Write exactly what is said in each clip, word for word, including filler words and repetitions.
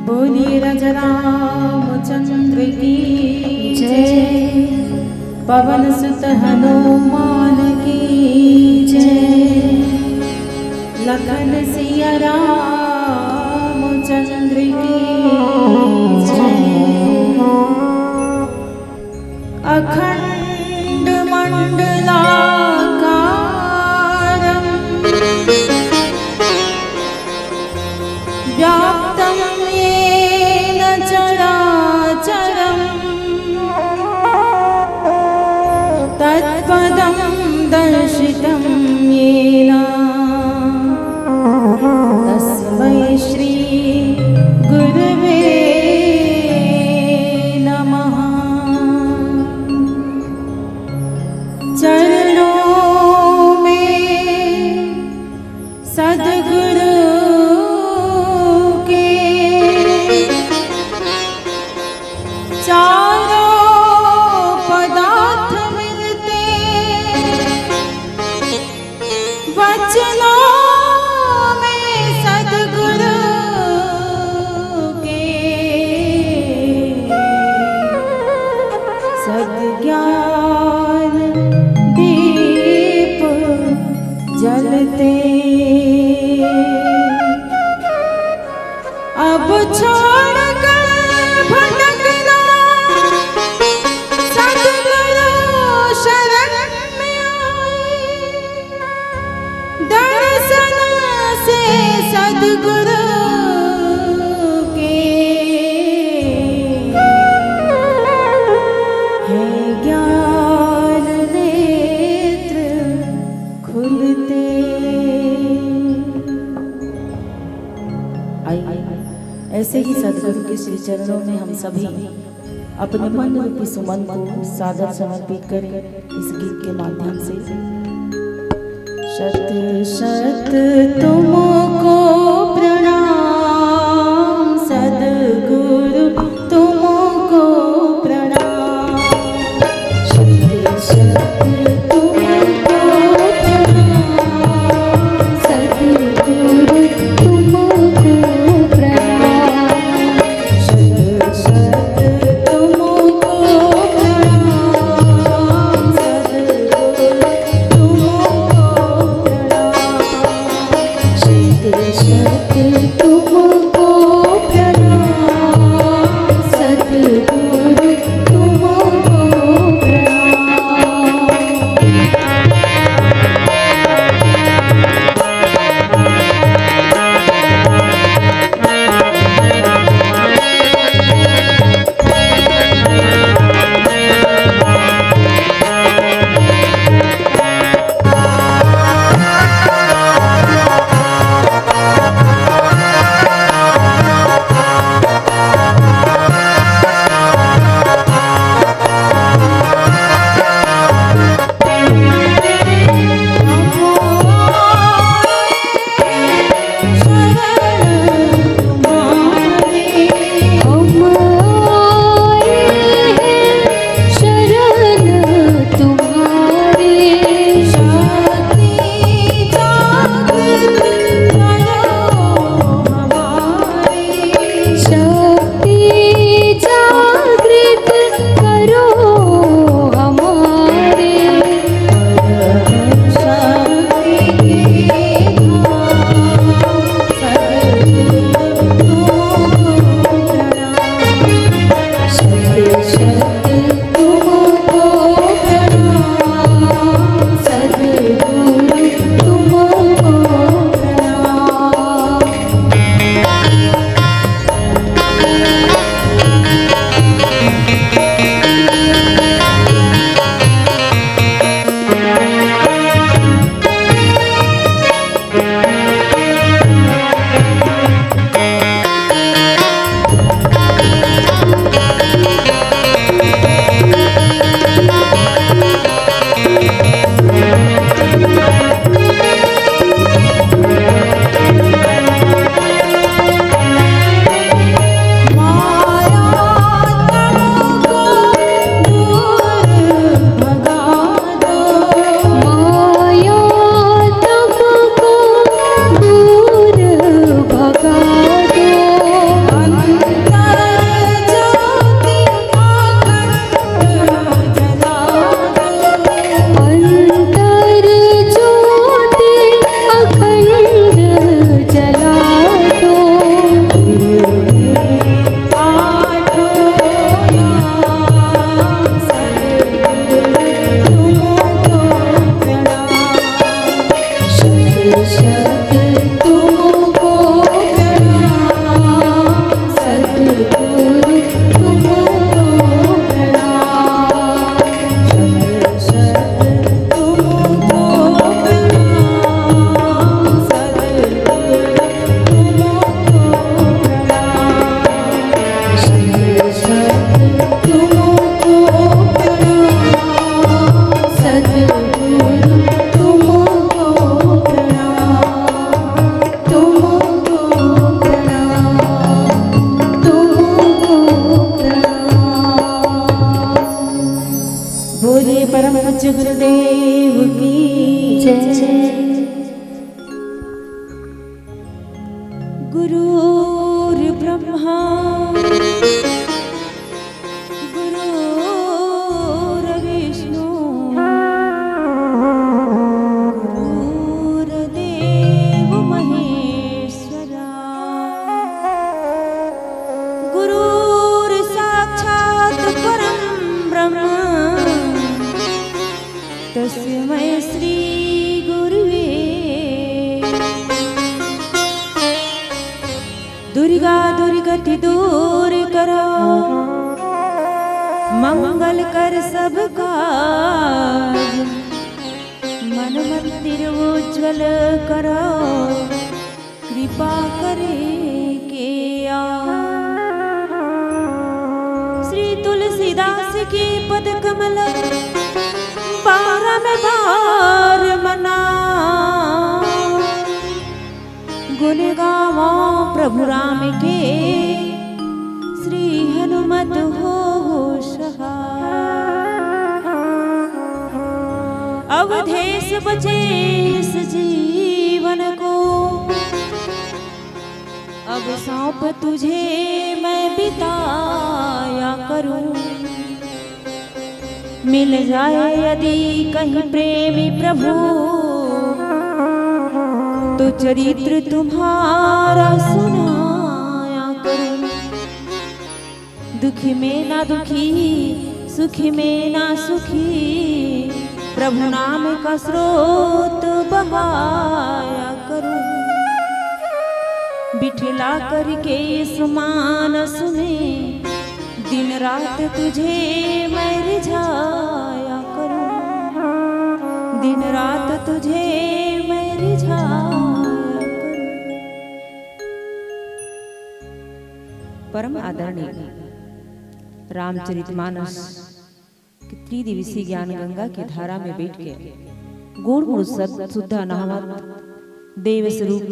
बोलिए राजा रामचंद्र की जय। पवन सुत हनुमान की जय। लखन सिया रामचंद्र की जय। अखंड मंडलाकारं व्याप्तं येन चराचरं तत्पदं दर्शितं येन तस्मै श्री गुरवे नमः। चरणों में सदगुरु के चारों पदार्थ मिलते, वचनों में सदगुरु के सद्ज्ञान दीप जलते। अब छोड़कर भटकना, सतगुरु शरण में आए। दर्शन से सतगुरु के है ज्ञान नेत्र खुलते। आइए, ऐसे ही सदगुरु के श्री चरणों में हम सभी अपने मन रूपी सुमन को सादर समर्पित करें इस गीत के माध्यम से। शत शत तुमको प्रणाम सदगुरु, तुमको प्रणाम। शत शत तुमको प्रणाम सदगुरु, तुमको प्रणाम। शत शत तुमको प्रणाम सदगुरु, तुमको प्रणाम। शत तुमको प्रणाम सतगुरु, तुमको प्रणाम, तुमको प्रणाम, तुमको प्रणाम। बोलिए परम पूज्य गुरुदेव की जय। गुरुर्ब्रह्मा गुरुर्विष्णु गुरुर्देव महेश्वरा। गुरुर्साक्षात् परं ब्रह्म तस्मै श्री गुरुवे। दुर्गा दुर्गति दूर करो, मंगल कर सब काज, मन मंदिर उज्जवल करो, कृपा करे के आ। श्री तुलसीदास के पद कमल बारम बार मना, गुण गावा प्रभु राम के, श्री हनुमत हो सहाय। अवधेश बचे इस जीवन को, अब सौंप तुझे मैं बिताया करूं। मिल जाए यदि कहीं प्रेमी प्रभु, तो चरित्र तुम्हारा सुनाया करूं। दुखी में ना दुखी, सुखी में ना सुखी, प्रभु नाम का स्रोत बहाया करूं। बिठला करके इस मानस में, दिन रात तुझे मैं रिझाया करूं, दिन रात तुझे मैं रिझाया करूं। परम आदरणीय रामचरितमानस के त्रिदिवसीय ज्ञान गंगा के धारा में बैठ के गुड़ मुड़ सत सुद्धा नहावत देव स्वरूप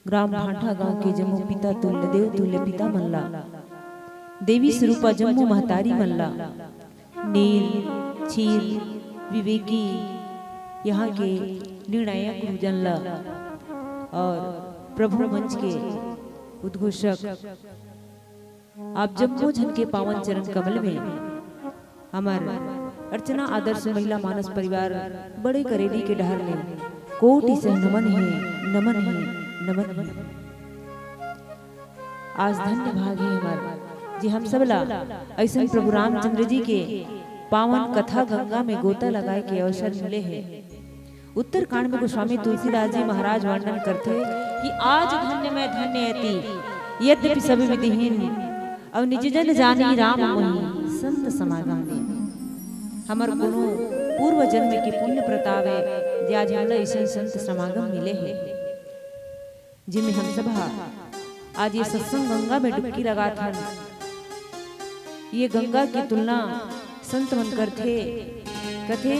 ग्राम भांठा गांव के जम्मो पिता तुल्य, देव तुल्य पिता मन ला, देवी स्वरूपा जम्मो महतारी मन ला, नील, क्षीर, विवेकी, यहाँ के निर्णायक गुरुजन ला और प्रभु मंच के उद्घोषक, आप जम्मो झन के पावन चरण कमल में हमर अर्चना आदर्श महिला मानस परिवार बड़े करेली के डहर ले कोटि से नमन हे, नमन हे, नमन हे। आज धन्य भाग हे हमर, जे हम सब ला अइसन प्रभु रामचंद्र जी के पावन कथा गंगा में गोता लगाए के अवसर मिले हे। उत्तरकांड में गोस्वामी तुलसीदास जी महाराज वर्णन करथे कि आज धन्य मैं धन्य अति, यद्यपि सब विधिहीन, अउ निज जन जानी राम मोहि संत समागम दीन। हमर कोनो पूर्व जन्म के पुण्य प्रताप हे, जे आज हमला अइसन संत समागम मिले हे, जेमे हम सब हा आज ये सत्संग गंगा में डुबकी लगात हन। ये गंगा की तुलना संत मन करथे, कथे,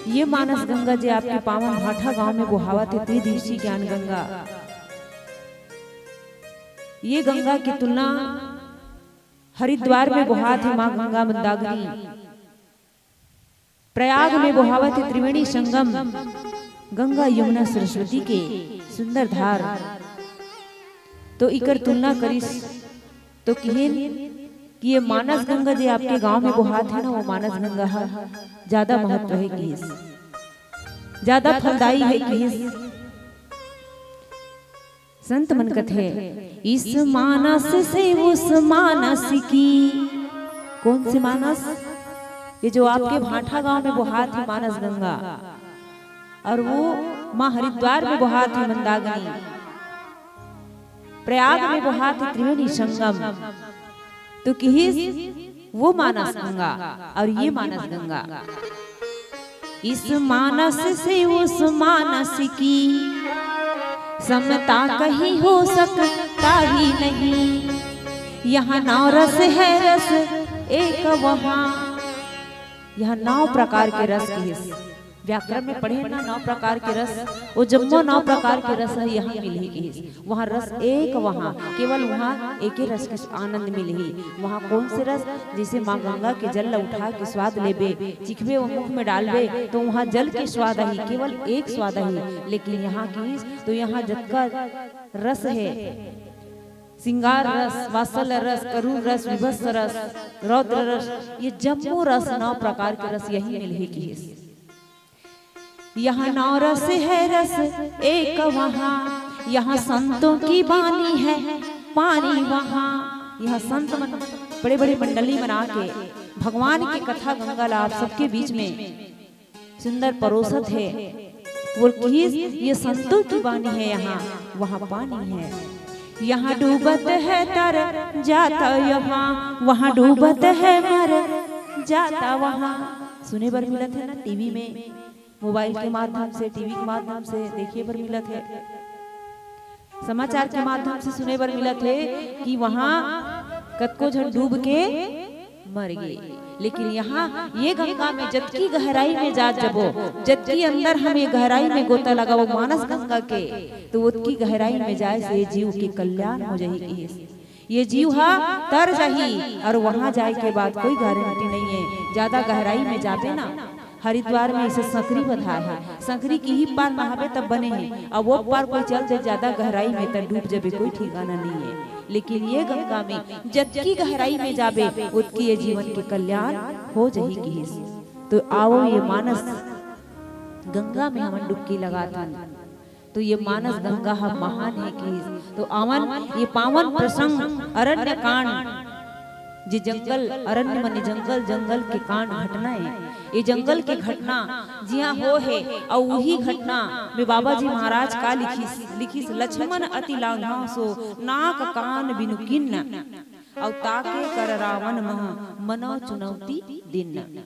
"ये मानस गंगा जे आपके पावन भाठा गांव में बोहावत हे, त्रिदिवसीय ज्ञान गंगा, ये गंगा की तुलना हरिद्वार में बोहात हे माँ गंगा मंदाकिनी, प्रयाग में बोहावत हे त्रिवेणी संगम, गंगा यमुना सरस्वती के सुंदर धार।" तो इकर तुलना करिस तो किहिन कि ये मानस गंगा जे आपके गांव में बोहात हे ना, वो मानस गंगा हा ज्यादा महत्व हे किहिस, ज्यादा फलदायी हे किहिस। संत मन कथे, "इस मानस से उस मानस की।" कौन सी मानस? ये जो आपके भाठा गांव में बोहात हे मानस गंगा, और वो माँ हरिद्वार में बोहात हे मंदाकिनी, प्रयाग में बोहात हे त्रिवेणी संगम। तो किहिस, वो मानस गंगा और ये मानस गंगा। इस मानस से उस मानस की समता कहीं हो सकता ही नहीं। यहाँ नौ रस है, रस एक वहाँ। यहाँ नौ प्रकार के रस किहिस। व्याकरण में पढ़े ना, नौ प्रकार के रस, वो जम्मो नौ प्रकार के रस ह यहाँ मिलही किहिस। वहाँ रस एक वहाँ, केवल वहाँ एके रस के आनंद मिलही। वहाँ कौन से रस? जैसे माँ गंगा के जल ला उठा के स्वाद लेबे, चिखबे, वो मुख में डालबे, तो वहाँ जल के स्वाद आही, केवल एक स्वाद आही। लेकिन यहाँ किहिस, तो यहाँ जतका रस है, श्रृंगार रस, वात्सल्य रस, करुण रस, वीभत्स रस, रौद्र रस, ये जम्मो रस, नौ प्रकार के रस यही मिलही किहिस। यहाँ नौ रस है रस एक वहाँ, यहाँ संतों की बानी है पानी वहाँ। यहाँ संत मन बड़े-बड़े मंडली मन आके भगवान के कथा गंगा ला आप सबके बीच में सुंदर परोसत हे। वो किहिस, ये संतों की बानी है, यहाँ वहाँ पानी है। यहाँ डूबत है तर जाता वहाँ, वहाँ डूबत है मर जाता वहाँ। सुने बर मिलत है ना, टीवी में, मोबाइल के माध्यम से, टीवी के माध्यम से देखे बर मिलत है, समाचार के माध्यम से सुने बर मिलत है कि वहाँ कतको झन डूब के मर गे। लेकिन यहाँ ये गंगा में जतकी गहराई में जात जबो, जतकी अंदर हम ये गहराई में गोता लगाबो मानस गंगा के, तो ओतकी गहराई में जाए से जीव के कल्याण हो जाही किहिस। ये जीव हा तर जाही और वहाँ जाए के बाद कोई गारंटी नहीं है। ज्यादा गहराई में जाबे ना, हरिद्वार में इसे संकरी बंधाय है, संकरी के ही पार नहाबे तब बने है, अब वो पार कोई चल जाए ज्यादा गहराई में त डूब जाबे, कोई ठिकाना नहीं है। लेकिन ये गंगा में जतकी गहराई में जाबे, ओतकी ये जीवन के कल्याण हो जाही किहिस। तो आवो ये मानस गंगा में हमन डुबकी लगाथन, तो ये मानस गंगा ह महान है किहिस। तो आवन ये पावन प्रसंग अरण्य कांड, जे जंगल अरण्य माने जंगल, जंगल के कांड घटना है, ये जंगल के घटना जिहाँ हो है, अउ उही घटना में बाबा जी महाराज का लिखिस, लिखिस, "लक्ष्मण अति लांघा सो नाक कान बिनु किन्न, अउ ताके कर रावण मह मनो चुनौती दिन्न।"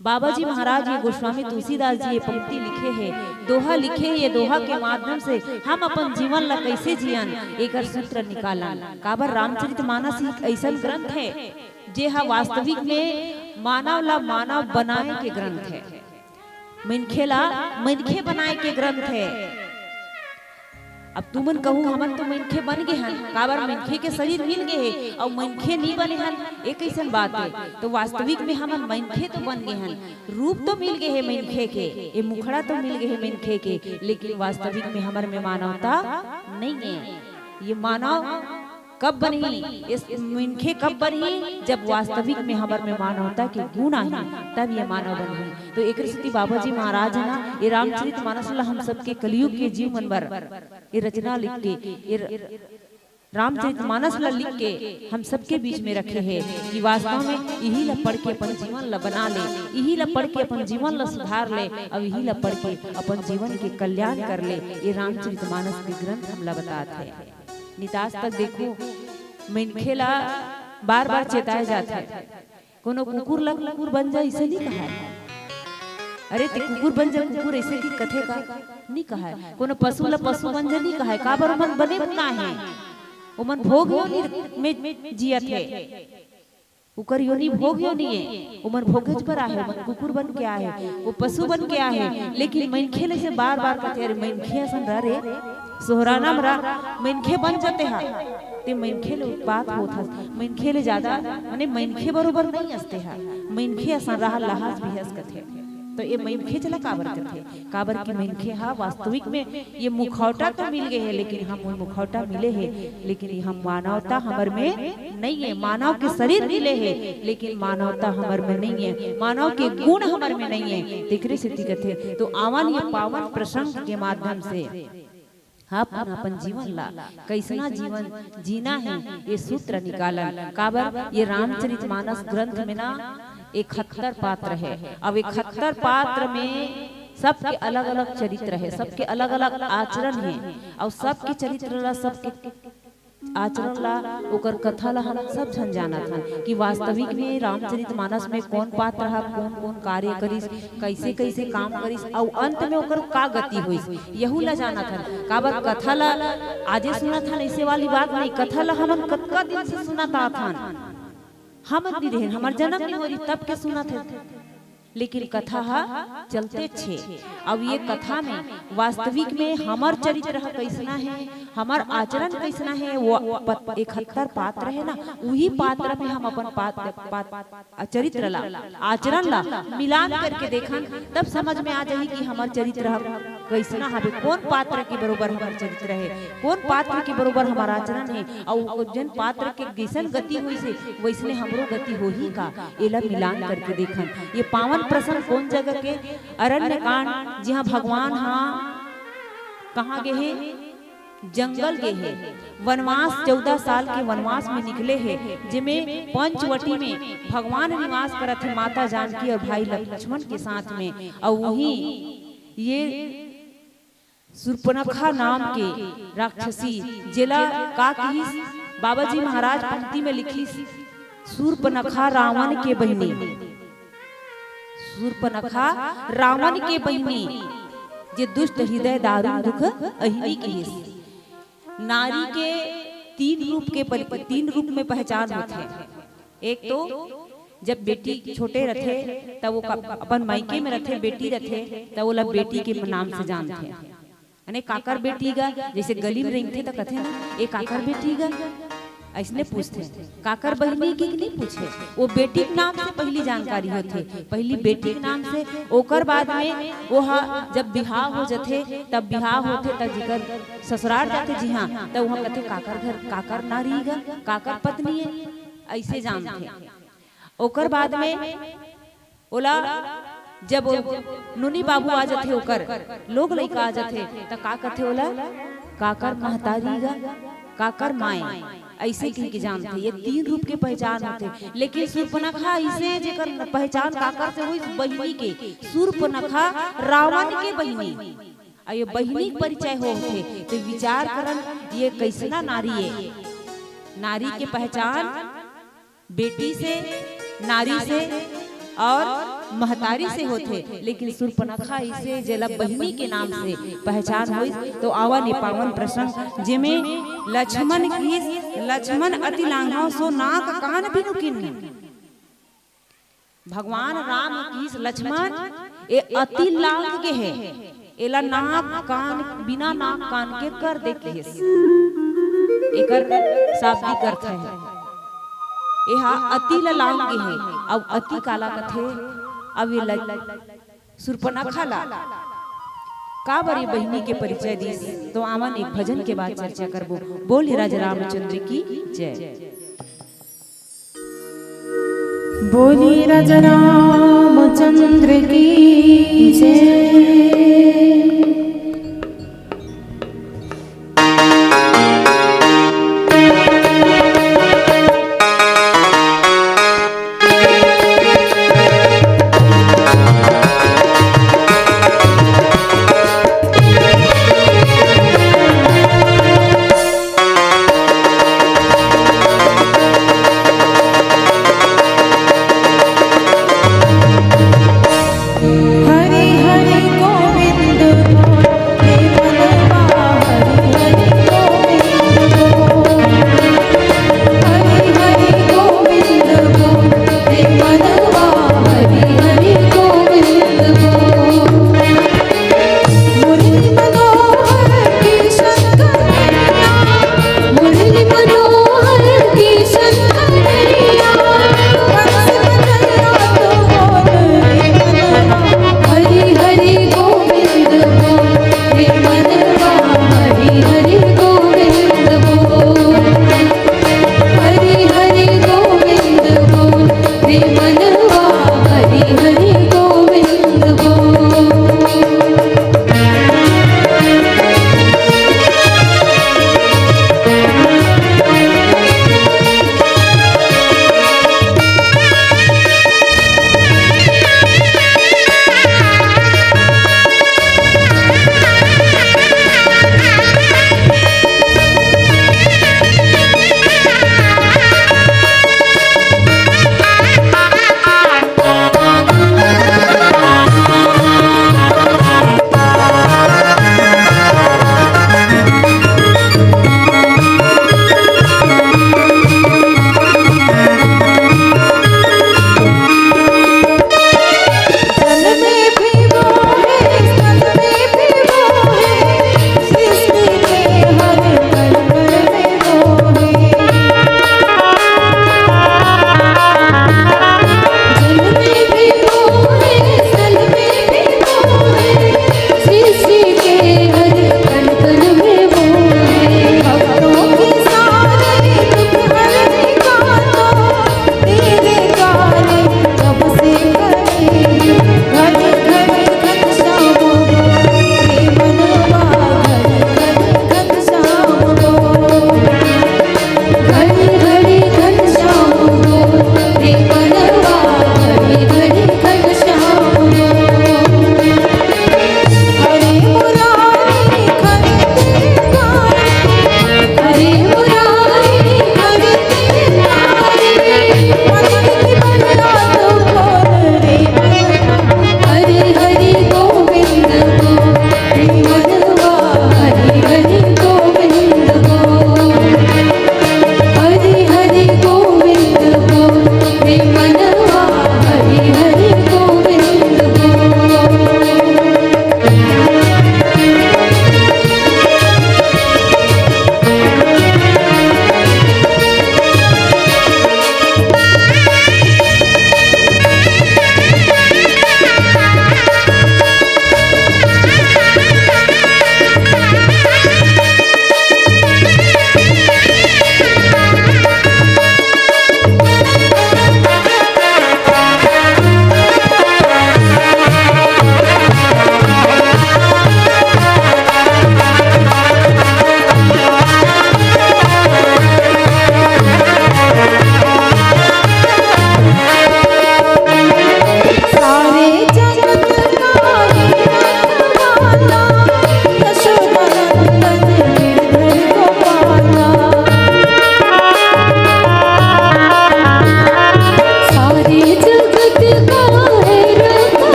बाबा जी महाराज ये गोस्वामी तुलसीदास जी ये पंक्ति लिखे हे, दोहा लिखे हे, ये दोहा के माध्यम से हम अपन जीवन ला कैसे जियन, एकर सूत्र निकालन। काबर रामचरित मानस ही एक ऐसन ग्रंथ है, जे हा वास्तविक में मानव ला मानव बनाए के ग्रंथ है, मनखे ला मनखे बनाए के ग्रंथ है। अब तुमन कहू, हमन तो मनखे बन गे हन, काबर मनखे के शरीर मिल गे हे, अउ मनखे नी बने हन, ए कइसन बात हे? तो वास्तविक में हमन मनखे तो बन गे हन, रूप तो मिल गे हे मनखे के, ए मुखड़ा तो मिल गे हे मनखे के, लेकिन वास्तविक में हमर में मानवता नइ हे। ये मानव कब बनही, इस मनखे कब बनही? जब वास्तविक में हमर में मानवता के गुण आही, तब ये मानव बनही। तो एकर सेती बाबा जी महाराज ह ना, ये रामचरित मानस ला हम सबके कलयुग के जीव मन बर ये रचना लिख के, ये र-, रामचरित मानस ला लिख के हम सबके बीच में रखे हे कि वास्तव में इही ला पढ़ के अपन जीवन ला बना ले, इही ला पढ़ के अपन जीवन ला सुधार ले, अउ इही ला पढ़ के अपन जीवन के कल्याण कर ले। ये रामचरित मानस के ग्रंथ हमला बतात हे। नितास तक देखो, मनखे ला बार-बार चेताए जाथे। कोनो कुकुर ला कुकुर बन जा, इसे नी कहाय। अरे, ते कुकुर बन जा, कुकुर ऐसे की कथे का? नी कहाय। कोनो पशु ला पशु बन जा, नी कहाय। काबर ओमन बने ना हे। ओमन भोग योनि में जियत हे। उकर योनि भोग योनि हे। ओमन भोगेच बर आहे, ओमन कुकुर बन के आहे, वो पशु बन के आहे। लेकिन मनखे ले से बार-बार कथे, "अरे, मनखे असन रह रे, सोहराना म रह, मनखे बन जाते हा।" ते मनखे ले उत्पात होत हस, मनखे ले ज्यादा, माने मनखे बरोबर नइ असते हा, मनखे असन रह लहास बिहस कथे। तो ये मनखे चला काबर कथे? काबर कि मनखे हा वास्तविक में ये मुखौटा तो मिल गे हे, लेकिन हम वो मुखौटा मिले हे, लेकिन ये हम मानवता हमर में नइ हे। मानव के शरीर मिले हे, लेकिन मानवता हमर में नइ हे, मानव के गुण हमर में नइ हे। तेकरे सेती कथे, तो आवन ये पावन प्रसंग के माध्यम से अपन, अपन जीवन ला, कइसना जीवन जीना हे, ये सूत्र निकालन। काबर ये रामचरित मानस ग्रंथ में ना इकहत्तर पात्र हे। अब इकहत्तर पात्र में सबके अलग-अलग चरित्र हे, सबके अलग-अलग आचरण हे, अउ सबके चरित्र ला, सबके आचरण ला, ओकर कथा ला हम सब झन जानत हन कि वास्तविक में रामचरित मानस में कौन पात्र हा, कौन-कौन कार्य करिस, कइसे-कइसे काम करिस, अउ अंत में ओकर का गति होइस, यहू ला जानत हन। काबर कथा ला आजे सुनत हन, ऐसे वाली बात नहीं, कथा ला हमन कतका दिन से सुनत आत हन। हमन नहीं रहेन, हमर जन्म नहीं हो रही तब के सुनत हे, लेकिन कथा ह चलते छे। अब ये कथा में वास्तविक में हमर चरित्र ह कैसना हे, हमर आचरण कैसना हे, वो पत-, इकहत्तर पात्र हे ना, उही पात्र में हम अपन पात्र, पात्र, चरित्र ला, आचरण ला मिलान करके देखन, तब समझ में आ जाही कि हमर चरित्र ह कैसना हवे, कौन पात्र के बरोबर हमर चरित्र हे, कौन पात्र के बरोबर हमर आचरण हे, अउ जेन पात्र के जैसन गति होइस हे, वैसने हमरो गति होही का, एला मिलान करके देखन। ये पावन प्रसंग कौन जगह के? अरण्य कांड, जिहाँ भगवान ह कहाँ गे हे? जंगल गे हे। वनवास, चौदह साल के वनवास में निकले हे, जेमे पंचवटी में भगवान निवास करत हे, माता जानकी और भाई लक्ष्मण के साथ में। और वहीं ये सूर्पनखा नाम के राक्षसी, जेला का किहिस, बाबा जी महाराज पंक्ति में लिखिस, "सूर्पनखा रावण के बहिनी, सूर्पनखा रावण के बहिनी, जे दुष्ट हृदय दारुण दुख अहिनी" किहिस। नारी के तीन रूप के परि-, तीन रूप में पहचान होथे। एक तो जब बेटी छोटे रथे, तब वो का-, अपन मायके में रथे, बेटी रथे, तब ओला बेटी के नाम से जानथे। अने काकर बेटी गा, जैसे गली में रेंगथे त कथे ना, "ए काकर बेटी गा?" ऐसने पूछथे। काकर बहिनी की नहीं पूछे, वो बेटी के नाम से पहली जानकारी होथे, पहली बेटी के नाम से। ओकर बाद में वो ह जब बिहाव हो जथे, तब बिहाव होथे, तब जेकर ससुराल जाथे जिहाँ, तब वहाँ कथे, "काकर घर, काकर नारी गा, काकर पत्नी है", ऐसे जानथे। ओकर बाद में ओला जब नोनी बाबू आ जथे, ओकर लोग लइका आ जथे, त का कथे ओला? "काकर महतारी गा, काकर माय", ऐसे कह के जानथे। ये तीन रूप के पहचान होथे, लेकिन सूर्पनखा ऐसे जेकर पहचान काकर से होइस? बहिनी के। सूर्पनखा रावण के बहिनी, अउ ये बहिनी के परिचय होथे। तो विचार करन, ये कैसना नारी है? नारी के पहचान बेटी से, नारी से और महतारी से होथे, लेकिन सूर्पनखा इसे जेला बहिनी के नाम से पहचान होइस। तो आवा ने पावन प्रसंग, जेमे लक्ष्मण की, "लक्ष्मण अति लांघव सो नाक कान बिनु कीन्ह।" भगवान राम किहिस, "लक्ष्मण, ए अति लांघ गे हे, एला नाक कान, बिना नाक कान के कर दे" किहिस। एकर शाब्दिक अर्थ है, एहा अति ला लांघ गे हे। अब अति काला कथे? अब ये ल-, सूर्पनखा ला काबर ये बहिनी के परिचय दिस, तो आवन एक भजन के बाद चर्चा करबो। बोल राजा रामचंद्र की जय। बोली राजा रामचंद्र की जय। हरि हरि गोविंद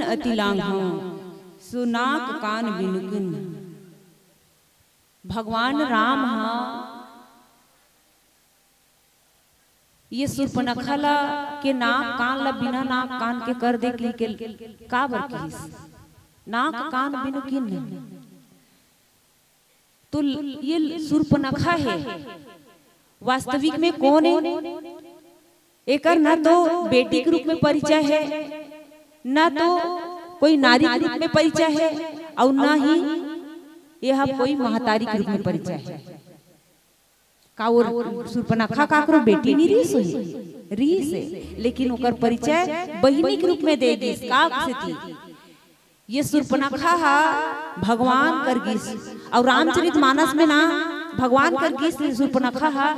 अति लांघव, सो नाक कान बिनु कीन्ह। भगवान राम ह ये सूर्पनखा ला के नाक कान ला बिना नाक कान के कर दे कहिके काबर किहिस? नाक कान बिनु कीन्ह। तो ये सूर्पनखा हे, वास्तविक में कौन हे? एकर ना तो बेटी के रूप में परिचय हे, ना तो कोई नारी के रूप में परिचय हे, अउ ना ही ये ह कोई महतारी के रूप में परिचय हे। का वो सूर्पनखा काकरो बेटी नहीं रिहिस होही? रिहिस हे, लेकिन ओकर परिचय बहिनी के रूप में दे दिस। का सेती? ये सूर्पनखा हा भगवान कर गिस, अउ रामचरित मानस में ना भगवान कर गिस ये सूर्पनखा हा,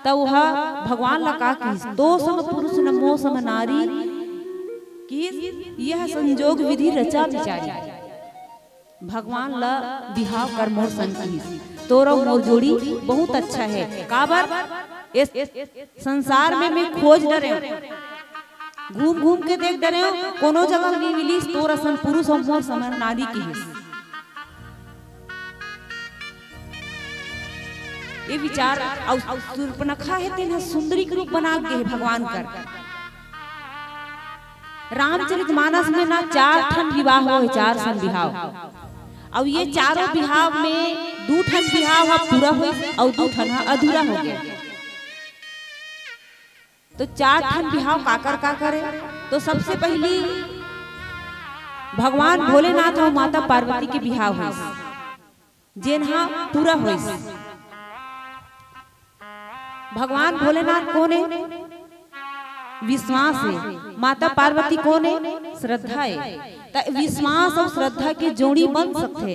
त ओहा भगवान ला का किहिस? "तो सम पुरुष न मो सम नारी", किहिस, "यह संजोग विधि रचा बिचारी।" भगवान ला बिहाव कर मोर संग किहिस, "तोर अउ मोर जोड़ी बहुत अच्छा हे।" काबर? इस संसार में मैं खोज डरेंव, घूम घूम के देख डरेंव, कोनो जगह नहीं मिलिस तोर असन पुरुष अउ मोर समान नारी किहिस। ये विचार अउ सूर्पनखा हे, तेन ह सुंदरी के रूप बना गे हे भगवान कर। रामचरित मानस में ना चार ठन विवाह होए, चार ठन बिहाव। अउ ये चारों बिहाव में दू ठन बिहाव ह पूरा होइस अउ दू ठन ह अधूरा हो गया। तो चार ठन बिहाव काकर काकर हे? तो सबसे पहली भगवान भोलेनाथ अउ माता पार्वती के बिहाव होइस, जेन ह पूरा होइस। भगवान भोलेनाथ कोन हे? विश्वास हे। माता पार्वती कोन हे? श्रद्धा हे। त विश्वास अउ श्रद्धा के जोड़ी बन सकथे।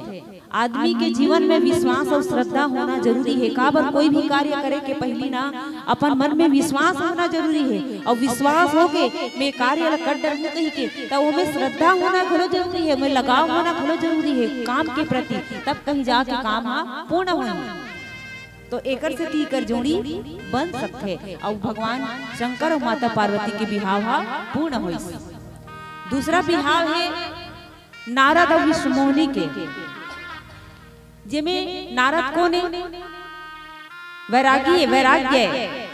आदमी के जीवन में विश्वास अउ श्रद्धा होना जरूरी हे। काबर? कोई भी कार्य करे के पहिली ना अपन मन में विश्वास होना जरूरी हे, अउ विश्वास होके मैं कार्य ला कर डरहूं कहिके, त ओमे श्रद्धा होना घलो जरूरी हे, ओमे लगाव होना घलो जरूरी हे काम के प्रति, तब कहीं जाके काम ह पूर्ण होही। तो एकर सेती एकर जोड़ी बन सकथे, अउ भगवान शंकर अउ माता पार्वती के बिहाव ह पूर्ण होइस। दूसरा बिहाव हे नारद अउ विश्वमोहिनी के, जेमे नारद कोन हे? वैरागी हे, वैराग्य हे।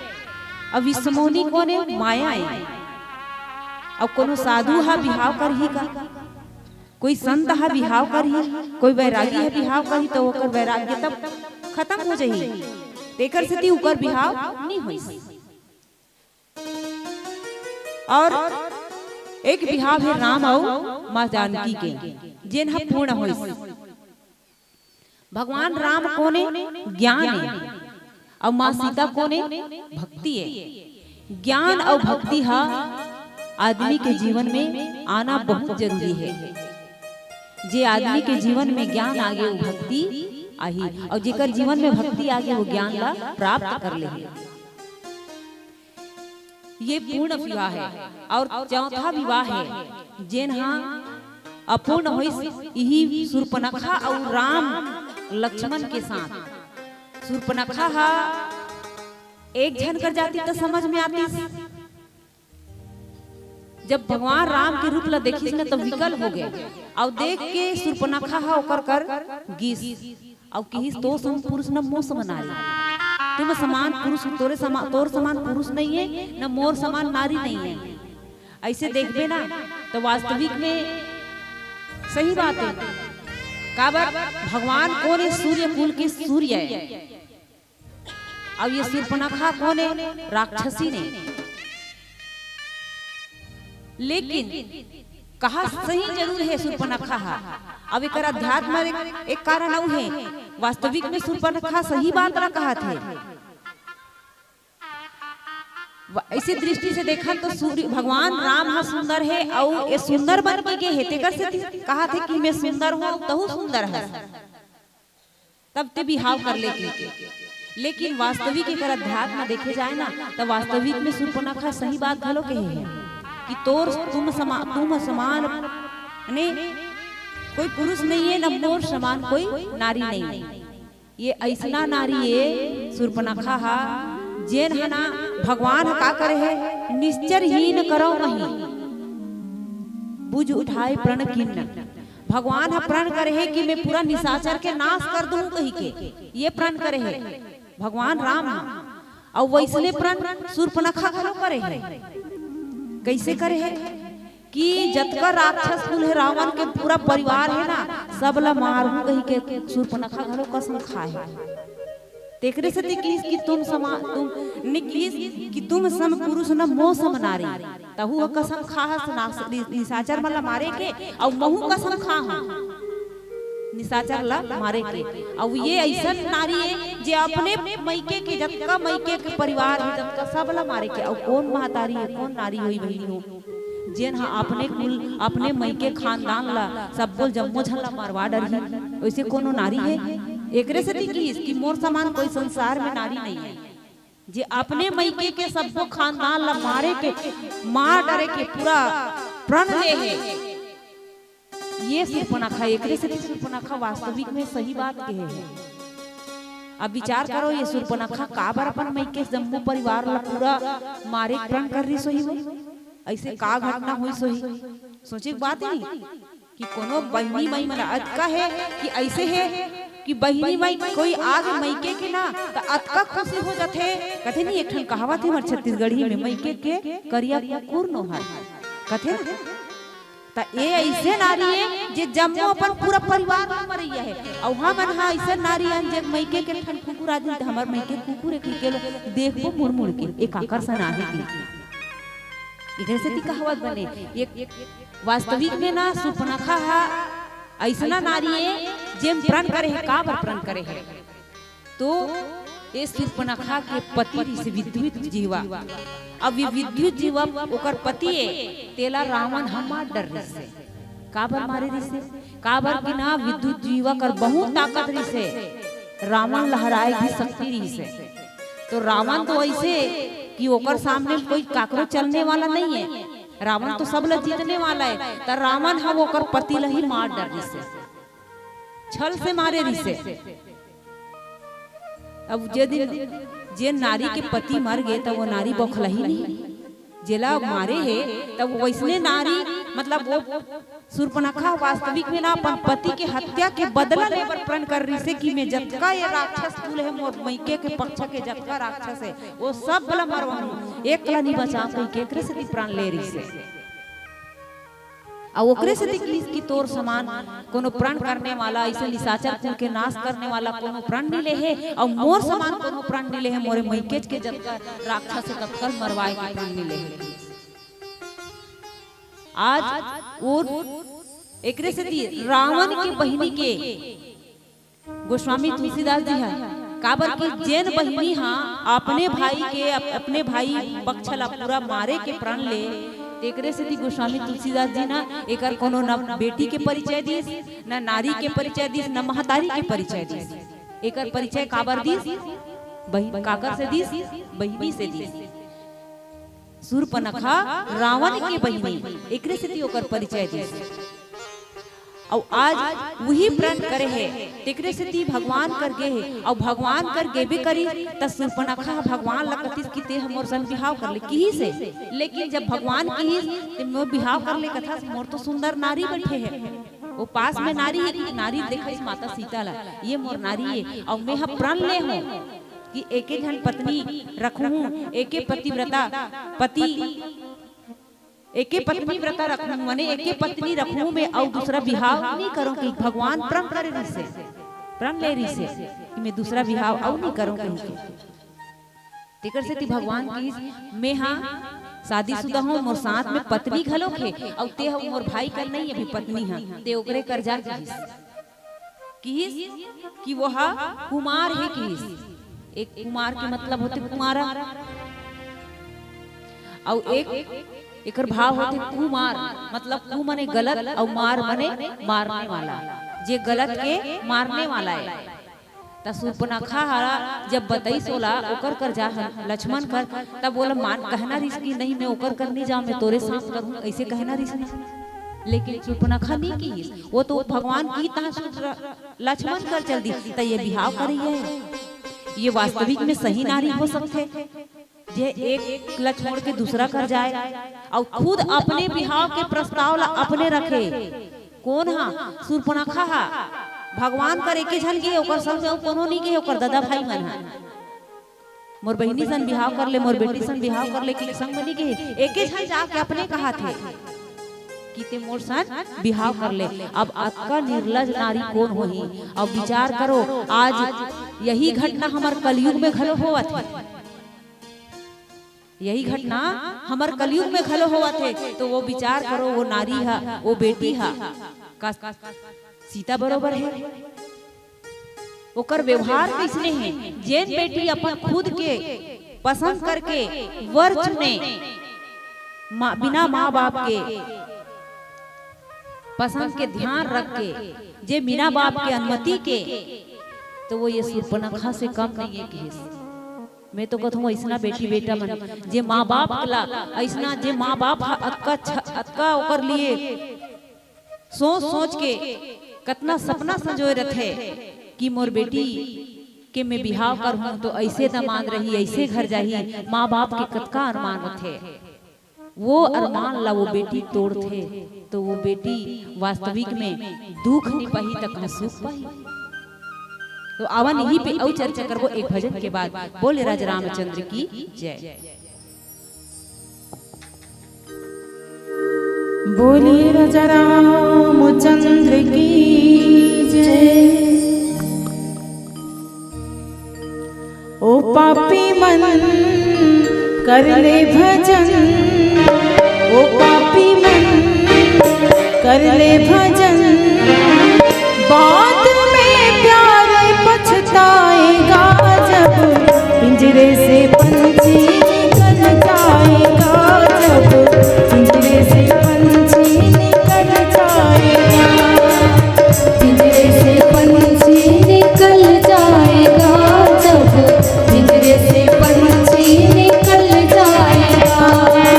अउ विश्वमोहिनी कोन हे? माया हे। अउ कोनो साधु ह बिहाव करही का? कोई संत ह बिहाव करही, कोई वैरागी ह बिहाव करही, त ओकर वैराग्य तब खतम हो जही। तेकर सेती ओकर बिहाव नी होइस। अउ एक बिहाव हे राम अउ माँ जानकी के, जेन ह पूर्ण होइस। भगवान राम कोन हे? ज्ञान हे। अउ माँ सीता कोन हे? भक्ति हे। ज्ञान अउ भक्ति ह आदमी के जीवन में आना बहुत जरूरी हे। जे आदमी के जीवन में ज्ञान आगे, वो भक्ति आही, अउ जेकर जीवन में भक्ति आगे, वो ज्ञान ला प्राप्त कर लेही। ये पूर्ण विवाह हे। अउ चौथा विवाह हे, जेन ह अपूर्ण होइस, इही सूर्पनखा अउ राम लक्ष्मण के साथ। सूर्पनखा ह एक झन कर जातिस त समझ में आतिस, जब भगवान राम के रूप ला देखिस न, त विकल हो गे, अउ देख के सूर्पनखा ह ओकर कर गिस। अउ किहिस, "तो सम पुरुष न मो सम नारी।" तुम समान पुरुष, तोरे समा-, तोर समान पुरुष नहीं हे, न मोर समान नारी नहीं हे। अइसे देखबे ना, त वास्तविक में सही बात हे। काबर? भगवान कोन हे? सूर्य कुल के सूर्य हे। अउ ये सूर्पनखा कोन हे? राक्षसी ने। लेकिन कहा सही जरूर हे सूर्पनखा ह। अब एकर अध्यात्म एक, एक कारण अउ हे। वास्तविक में सूर्पनखा सही बात ला कहत हे। व-, ऐसी दृष्टि से देखन तो सूर्य, भगवान राम ह सुंदर हे, अउ ये सुंदर बन के गे हे, तेकर से कहत हे कि मैं सुंदर हूँ, तहू सुंदर हस। तब ते बिहाव कर ले कहिके। लेकिन वास्तविक एकर अध्यात्म देखे जाए ना, त वास्तविक में सूर्पनखा सही बात घलो कहे हे कि तोर, तुम समा-, तुम समान ने कोई पुरुष नहीं हे, न मोर समान कोई नारी नहीं हे। ये अइसना नारी हे सूर्पनखा हा, जेन ह ना भगवान ह का करे हे, निश्चर हीन करव मही। भुज उठाए प्रण किन्न। भगवान ह प्रण करे हे कि मैं पूरा निशाचर के नाश कर दूं कहिके, ये प्रण करे हे भगवान राम ह। अउ वइसने प्रण सूर्पनखा घलो करे हे। कइसे करे हे कि जतका राक्षस कुल हे, रावण के पूरा परिवार हे ना, सब ला मारहूं कहिके सूर्पनखा घलो कसम खाए हे। तेकरे सेती किहिस कि तुम समा-, तुम ने किहिस कि तुम सम पुरुष न मो सम नारी। तहू ह कसम खाहस, नास-, नि-, निशाचर मन ला मारे के, अउ महू कसम खाहूं निशाचर ला मारे के। अउ ये अइसन नारी हे जे अपने मइके के, जतका मइके के परिवार हे, जतका सब ला मारे के। अउ कोन महतारी हे, कोन नारी होही बहिनी हो, जेन ह अपने कुल, अपने मइके खानदान ला, सब्बो जम्मो झन ला मरवा डरही? वइसे कोनो नारी हे? एकरे सेती किहिस कि मोर समान कोई संसार में नारी नइ हे, जे अपने मइके के सब्बो खानदान ला मारे के, मार डरे के पूरा प्रण ले हे। ये सूर्पनखा, एकरे सेती सूर्पनखा वास्तविक में सही बात कहे हे। अब विचार करो, ये सूर्पनखा काबर अपन मइके जम्मो परिवार ला पूरा मारे के प्रण कर रिहिस होही वो? अइसे का घटना होइस होही? सोचे के बात हे नहीं कि कोनो बहिनी माई मन अतका हे कि अइसे हे कि बहिनी माई कोई आगे मइके के ना, त अतका खुशी हो जाथे। कथे नहीं, एक ठन कहावत हे हमर छत्तीसगढ़ी में, "मइके के करिया कुकुर नोहर", कथे ना। त ए अइसे नारी हे जे जम्मो अपन पूरा परिवार ला मरइया हे। अउ हमन ह अइसे नारी हन जे मइके के ठन कुकुर आ जाही त हमर मइके कुकुर हे कहिके देखबो मुड़ मुड़ के, ए काकर सन आहे कि। एकरे सेती कहावत बने, एक वास्तविक में ना सूर्पनखा ह अइसना नारी हे जेन प्रण करे हे, काबर प्रण करे हे। तो ए सूर्पनखा के पति रिहिसे विद्युत जिह्वा। अब ये विद्युत जिह्वा ओकर पति ए, तेला रावण ह मार डर रिहिसे। काबर मारे रिहिसे? काबर कि ना विद्युत जिह्वा कर बहुत ताकत रिहिसे, रावण लहराए की शक्ति रिहिसे। तो रावण तो अइसे कि ओकर सामने कोई काकरो चलने वाला नइ हे, रावण तो सब ला जीतने वाला हे। त रावण ह ओकर पति ला ही मार डर रिहिसे, छल से मारे रिहिसे। अब जे दिन जे नारी के पति मर गे, त वो नारी बौखलाही नहीं, जेला मारे हे, त वो वइसने नारी, मतलब वो सूर्पनखा वास्तविक में ना अपन पति के हत्या के बदला लेबर प्रण कर रिहिसे कि मैं जतका ये राक्षस कुल हे, मोर मइके के पक्ष के जतका राक्षस हे, वो सब ला मरवाहूं, एक ला नहीं बचाहूं कहिके एकरे सेती प्रण ले रिहिसे। अउ ओकरे सेती किहिस कि तोर समान कोनो प्रण करने वाला, अइसे निशाचर कुल के नाश करने वाला कोनो प्रण नइ ले हे, अउ मोर समान कोनो प्रण नइ ले हे, मोरे मइकेच के जतका राक्षस हे, ततका ल मरवाए के प्रण नइ ले हे। आज वो एकरे सेती रावण के बहिनी के गोस्वामी तुलसीदास जी ह, काबर कि जेन बहिनी ह अपने भाई के, अप-, अपने भाई पक्ष ला पूरा मारे के प्रण ले, तेकरे सेती गोस्वामी तुलसीदास जी न एकर कोनो न बेटी के परिचय दिस, न नारी के परिचय दिस, न महतारी के परिचय दिस। एकर परिचय काबर दिस? बहिन, काकर से दिस? बहिनी से दिस। सूर्पनखा रावण के बहिनी, एकरे सेती ओकर परिचय दिस। अउ आज उही प्रण करे हे, तेकरे सेती भगवान कर गे हे, अउ भगवान कर गेबे करिस, त सूर्पनखा ह भगवान ल कथिस कि "तें ह मोर संग बिहाव कर ले," किहिस हे। लेकिन जब भगवान किहिस, "तें मोर बिहाव कर ले," कथस, "मोर तो सुंदर नारी बइठे हे।" वो पास में नारी हे कि नारी देखइस माता सीता ला, "ये मोर नारी हे, अउ मैं ह प्रण ले हूं कि एके झन पत्नी रखहूं, एके पतिव्रता, पति एके पत्नी व्रता रखहूं, माने एके पत्नी रखहूं मैं, अउ दूसरा बिहाव नइ करंव," कि भगवान प्रण करे रिहिसे, प्रण ले रिहिसे कि मैं दूसरा बिहाव अउ नइ करंव कहिके। तेकर सेती भगवान किहिस, "मैं हा शादीशुदा हूं, मोर साथ में पत्नी घलोक हे, अउ तें ह मोर भाई कर नइ अभी पत्नी ह, तें ओकरे कर जा," किहिस। किहिस कि वो हा कुमार हे किहिस। एक कुमार के मतलब होथे कुंवारा, अउ एक एकर भाव होथे कुमार, मतलब कु मने गलत अउ मार मने मारने वाला, जे गलत के मारने वाला हे। त सूर्पनखा ह जब बतइस ओला, ओकर कर जा ह लक्ष्मण कर, तब ओला मान कहना रिहिस कि "नहीं, मैं ओकर कर नइ जांव, मैं तोरे साथ करहूं," अइसे कहना रिहिस। लेकिन सूर्पनखा नइ किहिस, वो तो भगवान किहिस तहां सूर्प-, लक्ष्मण कर चल दिस, त ये बिहाव करइया हे, ये वास्तविक में सही नारी हो सकथे। जे एक ला छोड़ के दूसरा कर जाए, अउ खुद अपने बिहाव के प्रस्ताव ला अपने रखे। कोन हा? सुर्पनखा हा। भगवान कर एके झन गे, ओकर संग में अउ कोनो नहीं गे, ओकर ददा भाई मन हा। मोर बहिनी सन बिहाव कर ले, मोर बेटी सन बिहाव कर ले, कि संग में नहीं गे, एके झन जाके अपने कहा थे कि ते मोर सन बिहाव कर ले। अब अतका निर्लज नारी कोन होही? अब विचार करो, आज यही घटना हमर कलयुग में घलो होवत हे। यही घटना हमर कलयुग में घलो होवत हे। तो वो विचार करो, वो नारी हा, वो बेटी हा, का सीता बरोबर हे? ओकर व्यवहार कइसने हे? जेन बेटी अपन खुद के पसंद करके वर चुने, माँ, बिना माँ बाप के पसंद के ध्यान रख के, जे बिना बाप के अनुमति के, तो वो ये सुर्पनखा से कम नहीं है किहिस। मैं तो कहूँ, ऐसना बेटी बेटा मन, जे माँ बाप ला, ऐसना जे माँ बाप ह अतका छ-, अतका ओकर लिए सोच सोच के कतना सपना संजोए रथे कि मोर बेटी के मैं बिहाव करहूँ तो ऐसे दामाद रही, ऐसे घर जाही, माँ बाप के कतका अरमान रथे। वो अरमान ला वो बेटी तोड़थे, तो वो बेटी वास्तविक में दुख नहीं पाही, त कहाँ सुख पाही? तो आवन यही पे अउ चर्चा करबो एक भजन के बाद। बोले राजा रामचंद्र की जय। बोले राजा रामचंद्र की जय। ओ पापी मन कर ले भजन, ओ पापी मन कर ले भजन, बाद में प्यार पछताएगा जब पिंजरे से पंछी निकल जाएगा, जब पिंजरे से पंछी निकल जाएगा, पिंजरे से पंछी निकल जाएगा, जब पिंजरे से पंछी निकल जाएगा।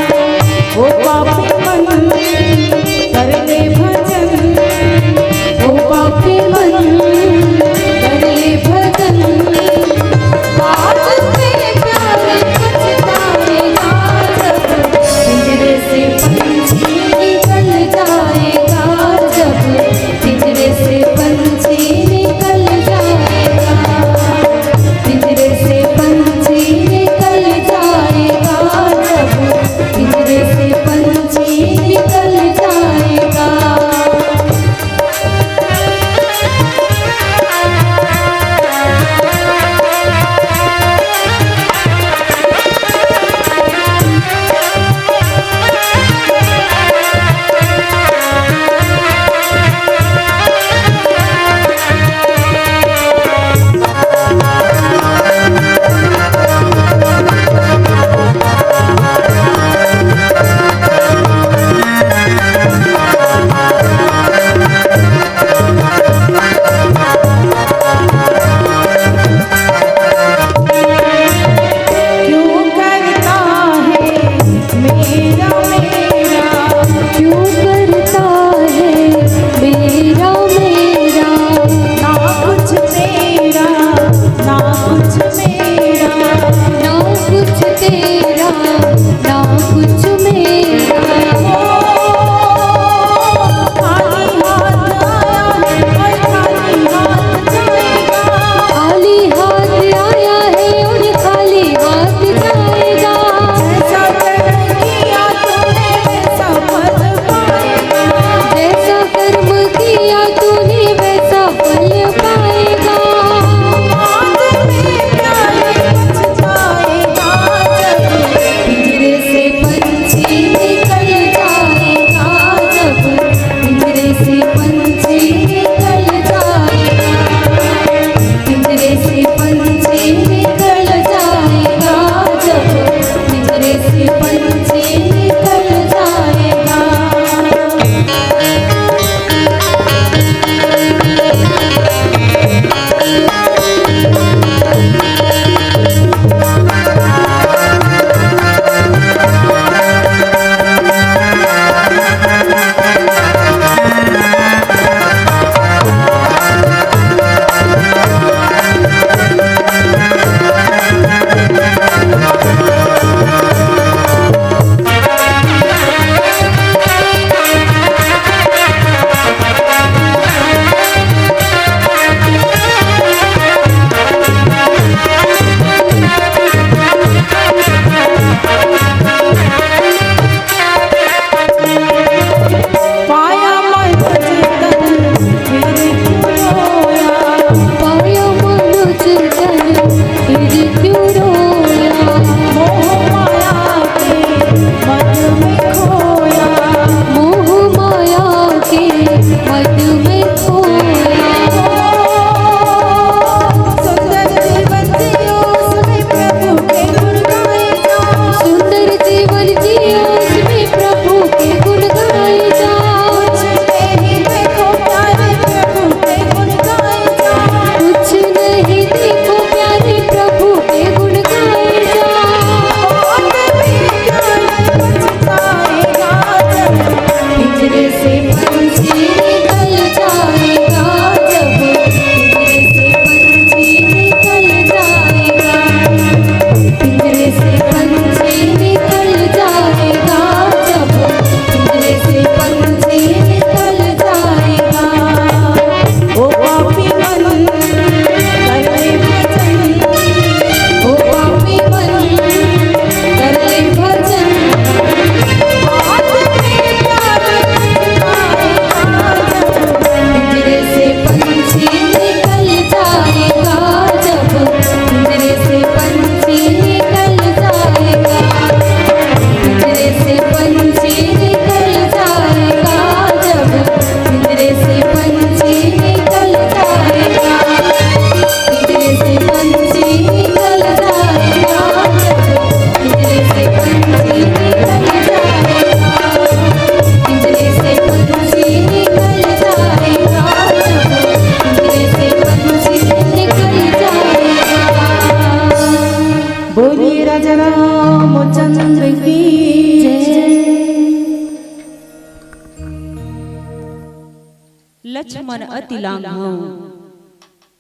लक्ष्मण अति लांघव,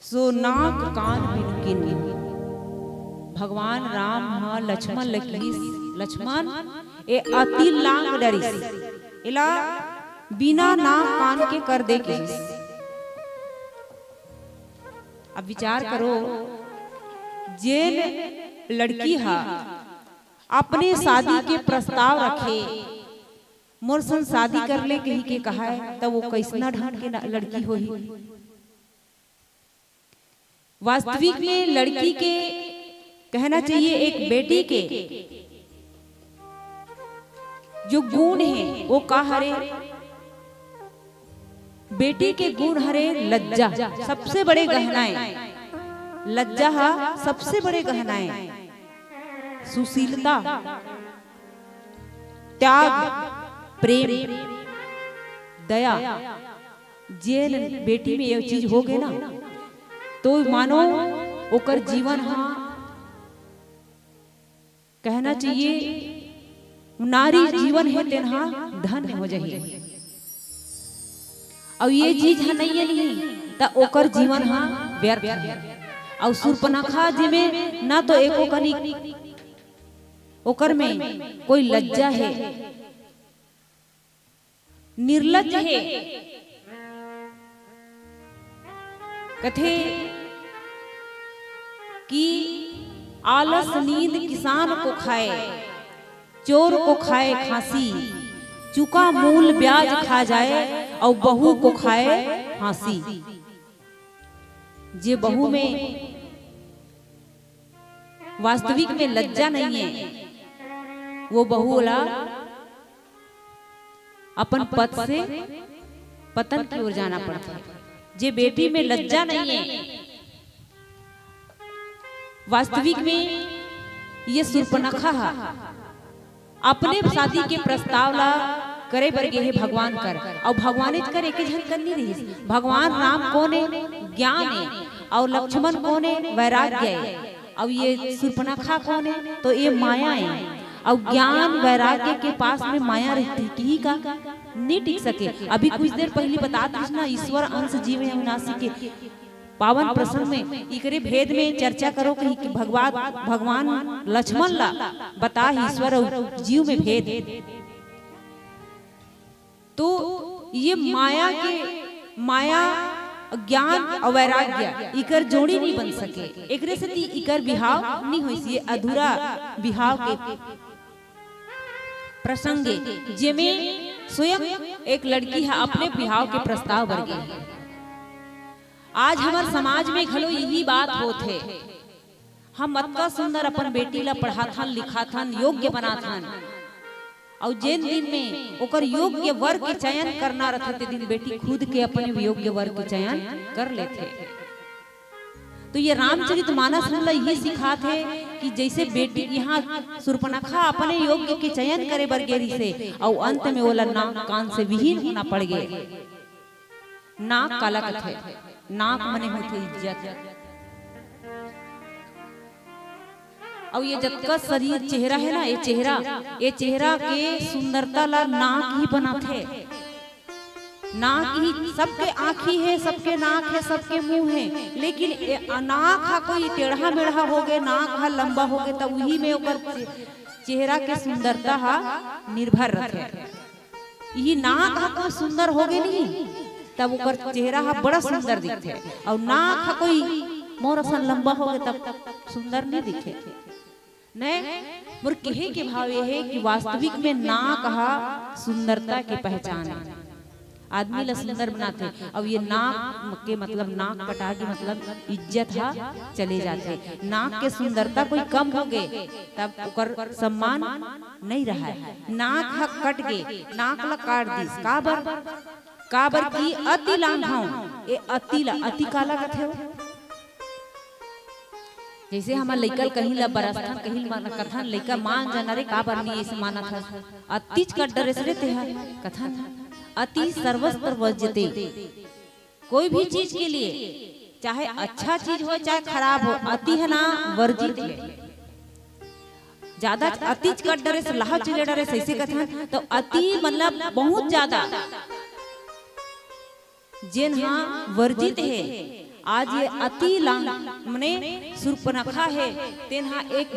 सो नाक कान बिनु कीन्ह। भगवान राम ह लक्ष्मण ल किहिस, लक्ष्मण, ए अति लांघ डरिस, एला बिना नाक कान के कर दे किहिस। अब विचार करो, जेन लड़की हा अपने शादी के प्रस्ताव रखे, मोर संग शादी कर ले कही के कहाय, त वो कइसना ढंग के न-, लड़की होही? वास्तविक में लड़की के कहना चाहिए, एक बेटी के जो गुण हे वो का हरे? बेटी के गुण हरे लज्जा, सबसे बड़े गहना ए। लज्जा हा सबसे बड़े गहना ए। सुशीलता, त्याग, प्रेम, दया, जेन बेटी में ये चीज होगे ना, तो मानो ओकर जीवन हा, कहना चाहिए, नारी जीवन हे तेन हा धन्य हो जाही। अउ ये चीज हा नइ हे, नहीं, त ओकर जीवन हा व्यर्थ हे। अउ शूर्पणखा जी में ना तो एको कनिक ओकर में कोई लज्जा हे, निर्लज हे। कथे कि आलस नींद किसान को खाए, चोर को खाए खांसी, चुका मूल ब्याज खा जाए, अउ बहू को खाए फांसी। जे बहू में वास्तविक में लज्जा नहीं है, वो बहू ला अपन पद से पतन की ओर जाना पड़ता है। जे बेटी में लज्जा नहीं है, वास्तविक में ये शूर्पणखा हा अपने शादी के प्रस्ताव ला करे बर गे हे भगवान कर, अउ भगवानेच कर एके झन कर नहीं रहिस। भगवान राम कोन ए? ज्ञान ए। अउ लक्ष्मण कोन ए? वैराग्य ए। अउ ये शूर्पणखा कोन ए? तो ये माया ए। अउ ज्ञान वैराग्य के पास में माया रहती, टिकही का? नहीं टिक सके। अभी कुछ देर पहली बतात रहिस ना, ईश्वर अंश जीव अविनाशी के पावन प्रसंग में इकरे भेद में चर्चा करो कही कि भगवान, भगवान लक्ष्मण ला बताही ईश्वर अउ जीव में भेद। तो ये माया के, माया, ज्ञान अउ वैराग्य, इकर जोड़ी नहीं बन सके। एकरे सेती इकर बिहाव नहीं होइस, ये अधूरा बिहाव के प्रसंग ए, जेमे स्वयं एक लड़की हा अपने बिहाव के प्रस्ताव बर गे हे। आज हमर समाज में घलो यही बात होत हे। हम अतका सुंदर अपन बेटी ला पढ़ाथन, लिखाथन, योग्य बनाथन, अउ जेन दिन में ओकर योग्य वर के चयन करना रथे, ते दिन बेटी खुद के अपने योग्य वर के चयन कर लेथे। तो ये रामचरित मानस हमला यही सिखात हे कि जैसे बेटी यहाँ शूर्पणखा अपने योग्य के चयन करे बर गे रिसे, अउ अंत में ओला नाक कान से विहीन होना पड़ गे। नाक काला कथे? नाक मने होथे इज्जत। अउ ये जतका शरीर, चेहरा हे ना, ये चेहरा, ये चेहरा के सुंदरता ला नाक ही बनाथे। नाक ही, सबके आँखी हे, सबके नाक हे, सबके मुंह हे, लेकिन ए, नाक हा कोई टेढ़ा मेढ़ा होगे, नाक हा लंबा होगे, त उही में ओकर चेहरा के सुंदरता हा निर्भर रथे। इही नाक ह कोई सुंदर होगे नहीं, तब ओकर चेहरा ह बड़ा सुंदर दिखथे। अउ नाक ह कोई मोर असन लंबा होगे, तब सुंदर नहीं दिखे। ने, मोर कहे के भाव ये हे कि वास्तविक में नाक ह सुंदरता के पहचान हे। आदमी ला सुंदर बनाथे। अउ ये नाक के मतलब, नाक कटा के मतलब इज्जत ह चले जाथे। नाक के सुंदरता कोई कम होगे, तब ओकर सम्मान नहीं रहाय। नाक ह कट गे, नाक ला काट दिस। काबर? काबर कि अति लांघव। ए अति ला, अति काला कथे हो? जैसे हमर लइका ल कहीं ला बरसथन, कहीं ला कथन, "लइका मान जाना रे, काबर नहीं ऐसे मानत हस? अतिच कर डरेस रे तेहा," कथन। अति सर्वत्र वर्ज्यते। कोई भी चीज के लिए, चाहे अच्छा चीज हो, चाहे खराब हो, अति ह ना वर्जित हे। ज्यादा अतिच कर डरेस, लाहव चिले डरेस, ऐसे कथन, तो अति मतलब बहुत ज्यादा। जेन हा वर्जित हे। आज ये अति लांग मने सुर्पनखा हे, तेन हा एक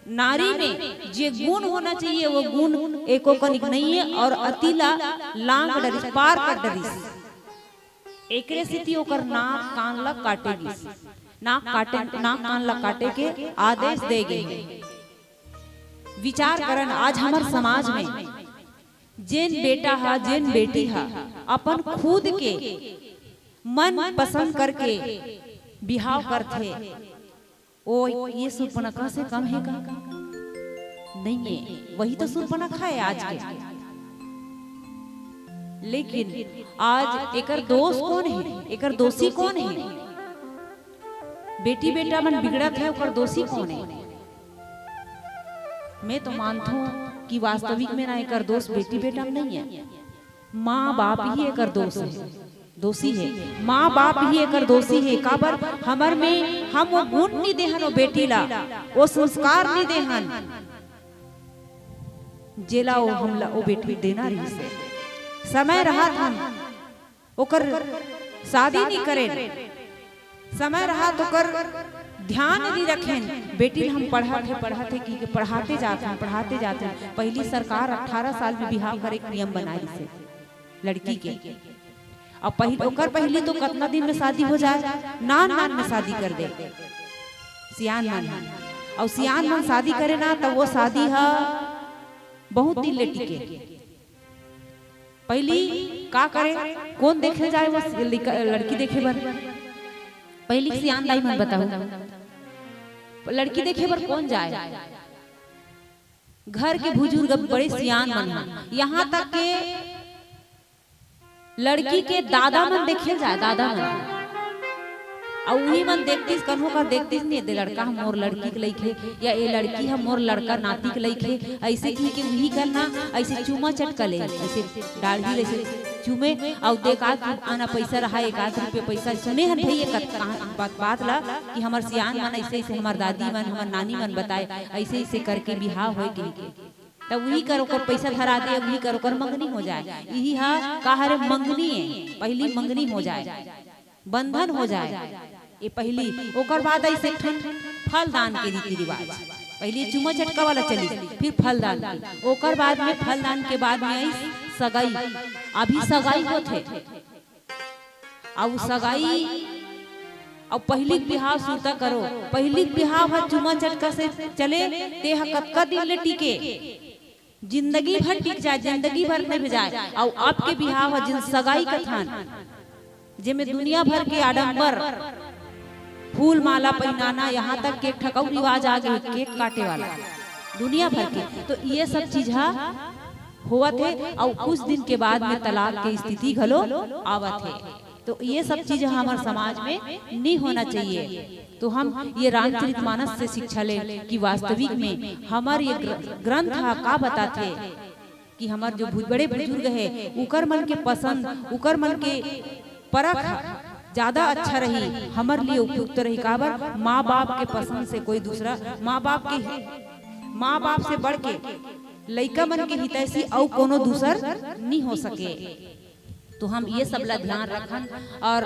नारी में जे गुण होना चाहिए, वो गुण एको कनिक नहीं है, और अति ला लांग डरिस, पार कर डरिस। एकरे सेती ओकर नाक कान ला काटे गिस, नाक काटे, नाक कान ला काटे के आदेश दे गे हे। विचार करन, आज हमर समाज में जेन बेटा हा, जेन बेटी हा अपन खुद के मन पसंद करके बिहाव करथे, ओ ये सुर्पनखा से कम हे का? नहीं है, वही तो सुर्पनखा है आज के। लेकिन आज एकर दोष कौन है, एकर दोषी कौन है? बेटी बेटा मन बिगड़त है, ओकर दोषी कौन है? मैं तो मानथों कि वास्तविक में ना एकर दोष बेटी बेटा में नहीं है, माँ बाप ही एकर दोष है, दोषी है। माँ बाप ही एकर दोषी है। काबर? हमर में हम वो गुण नी देहन, वो बेटी ला वो संस्कार नी देहन, जेला वो हमला वो बेटी देना रहिस हे। समय रहत हम ओकर शादी नी करेन, समय रहत ओकर ध्यान नी रखेन। बेटी ल हम पढ़ाथे, पढ़ाथे कि के पढ़ाते जात हन, पढ़ाते जात हन। पहिली सरकार अठारह साल में बिहाव करे के नियम बनाइस हे लड़की के। अब पहिल, ओकर पहिली तो कतना दिन में शादी हो जाए, नान नान में शादी कर दे सियान मन ह। अउ सियान मन शादी करे ना, त वो शादी ह बहुत दिन ले टिके। पहिली का करे, कौन देखे जाए वो लड़का, लड़की देखे बर? पहिली सियान दाई मन बताहू, लड़की देखे बर कौन जाए? घर के बुजुर्ग बड़े सियान मन ह। यहाँ तक के लड़की के दादा मन देखे जाए, दादा मन। अउ उही मन देखतिस, कन्हो कर देखतिस नहीं, दे लड़का ह मोर लड़की के लइक हे, या ए लड़की ह मोर लड़का नाती के लइक हे, अइसे कहि के उही करना, अइसे चूमा चटका ले, अइसे डाढ़ी ले, अइसे चूमे, अउ दे का कि आना पैसा रहा, एक आध रुपये पैसा सुने हन भई, ये कत-, कहाँ बात, बात ला कि हमर सियान मन अइसे, अइसे हमर दादी मन, हमर नानी मन बताए, अइसे, अइसे करके बिहाव होए कहि के। तब उही कर ओकर पैसा धरा दे, उही कर ओकर मंगनी हो जाए। इही हा का हरे, मंगनी है, पहिली मंगनी हो जाए, बंधन हो जाए, ये पहिली। ओकर बाद अइसे एक ठन फलदान के रीति रिवाज, पहिली चुमा चटका वाला चलिस, फिर फलदान के, ओकर बाद में फलदान के बाद में आइस सगाई। अभी सगाई होथे, अउ सगाई, अउ पहिली के बिहाव सुरता करो, पहिली के बिहाव ह चुमा चटका से चले, ते ह कतका दिन ले टिके, जिंदगी भर टिक जाए, जिंदगी भर निभ जाए। अउ अब के बिहाव ह जिन सगाई कथन, जेमे दुनिया भर के आडंबर, फूल माला पहिनाना, यहाँ तक के एक ठकऊ रिवाज आ गे, केक काटे वाला, दुनिया भर के। तो ये सब चीज ह होवत हे, अउ कुछ दिन के बाद में तलाक के स्थिति घलो आवत हे। तो ये सब चीज ह हमर समाज में नहीं होना चाहिए। तो हम ये रामचरितमानस से शिक्षा ले कि वास्तविक में हमर ये ग्र-, ग्रंथ ह का बताथे कि हमर जो भु-, बड़े बुजुर्ग हे, उकर मन के पसंद, उकर मन के परख ज्यादा अच्छा रही, हमर लिए उपयुक्त रही। काबर? माँ बाप के पसंद से कोई दूसरा, माँ बाप के, माँ बाप से बढ़ के लइका मन के हितैषी अउ कोनो दूसर नी हो सके। तो हम ये सब ला ध्यान रखन अउ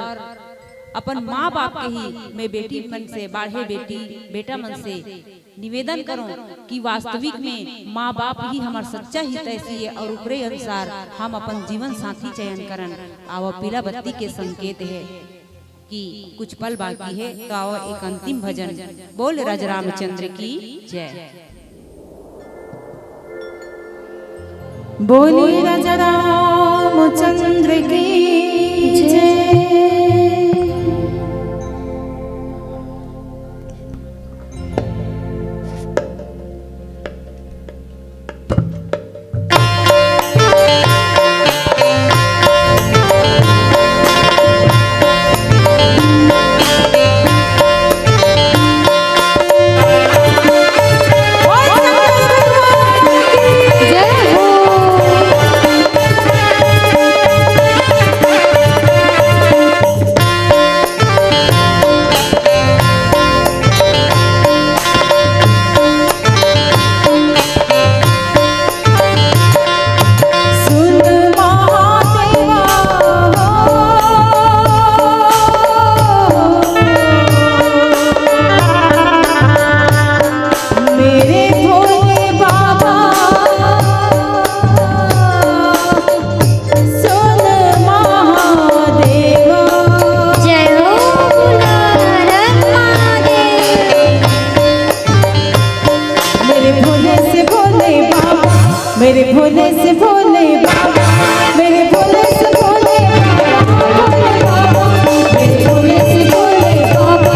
अपन माँ बाप के ही, मैं बेटी मन से, बाढ़े बेटी बेटा मन से निवेदन करों कि वास्तविक में माँ बाप ही हमर सच्चा हितैषी हे अउ ओकरे अनुसार हम अपन जीवन साथी चयन करन। आवा पीला बत्ती के संकेत हे कि कुछ पल बाकी हे, तो आवा एक अंतिम भजन। बोल राजा रामचंद्र की जय। बोले राजा रामचंद्र की जय। भोले से भोले बाबा, मेरे भोले से भोले बाबा, भोले बाबा, मेरे भोले से भोले बाबा,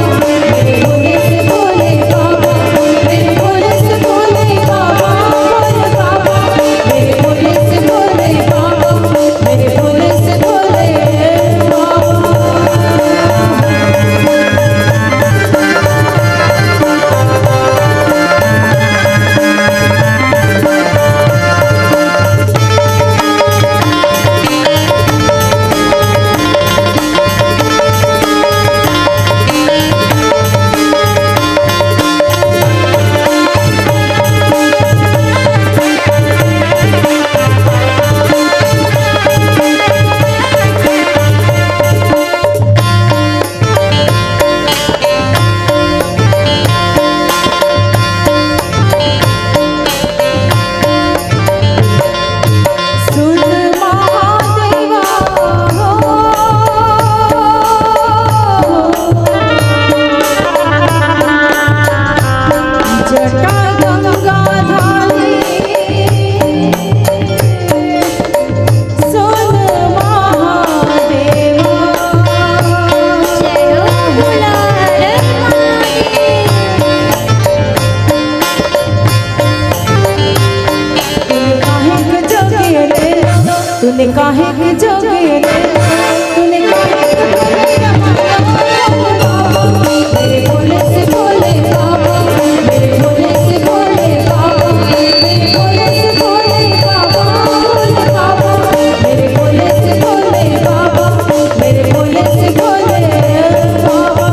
मेरे भोले से भोले बाबा, मेरे भोले से भोले बाबा, भोले बाबा, मेरे भोले से भोले बाबा, मेरे भोले से भोले बाबा। सुन महादेवा हो, जटा गंगा धारी, सुन महादेवा। जय हो भोला हर महादेव। तूने काहे के जोगे रे, तूने काहे के जोगे रे, तूने काहे के जोगे रे, मेरे भोले से भोले बाबा, मेरे भोले से भोले बाबा, मेरे भोले से भोले बाबा, भोले बाबा, मेरे भोले से भोले बाबा, मेरे भोले से भोले बाबा।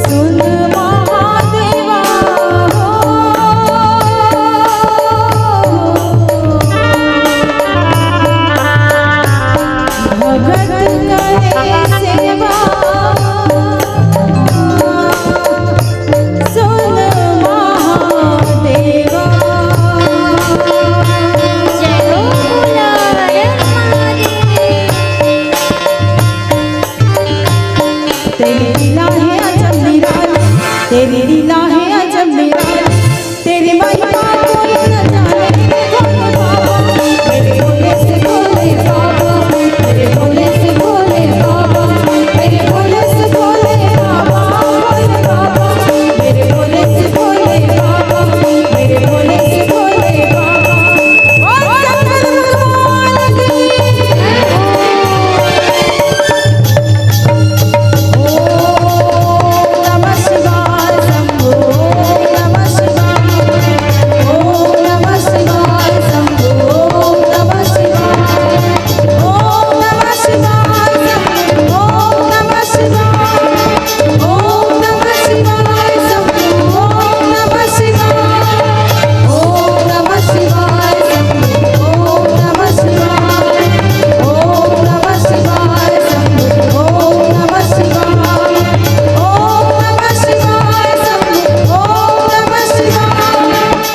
सुन महादेवा हो, भगत करे सेवा। सुन महादेवा। जय हो भोला हर महादेव। तेरी लीला है अजब निराली, तेरी लीला है अजब निराली, तेरी महिमा कोई न जाने। भोले बाबा, मेरे भोले से भोले बाबा, मेरे भोले से भोले बाबा, मेरे भोले से भोले बाबा, भोले बाबा, मेरे भोले से भोले बाबा, मेरे भोले से भोले बाबा। बोल शंकर भगवान की। ओम नमः शिवाय शंभो, ओम नमः शिवाय, ओम नमः शिवाय शंभो, ओम नमः शिवाय, ओम नमः शिवाय शंभो, ओम नमः शिवाय। ओम नमः शिवाय शंभो, ओम नमः शिवाय, ओम नमः शिवाय शंभो, ओम नमः शिवाय, ओम नमः शिवाय शंभो, ओम नमः शिवाय, ओम नमः शिवाय शंभो, ओम नमः शिवाय।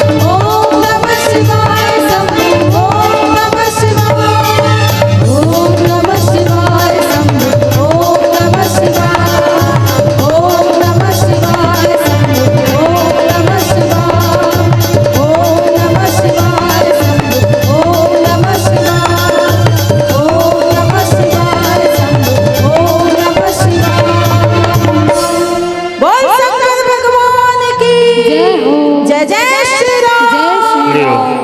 ओम नमः शिवाय शंभो, ओम नमः शिवाय। ओम नमः शिवाय शंभो, ओम नमः शिवाय। ओम नमः शिवाय शंभो, ओम नमः शिवाय। ओम नमः शिवाय शंभो, ओम नमः शिवाय। ओम नमः शिवाय शंभो, ओम नमः शिवाय। बोल शंकर भगवान की। जय हो। जय जय श्री राम। जय श्री राम।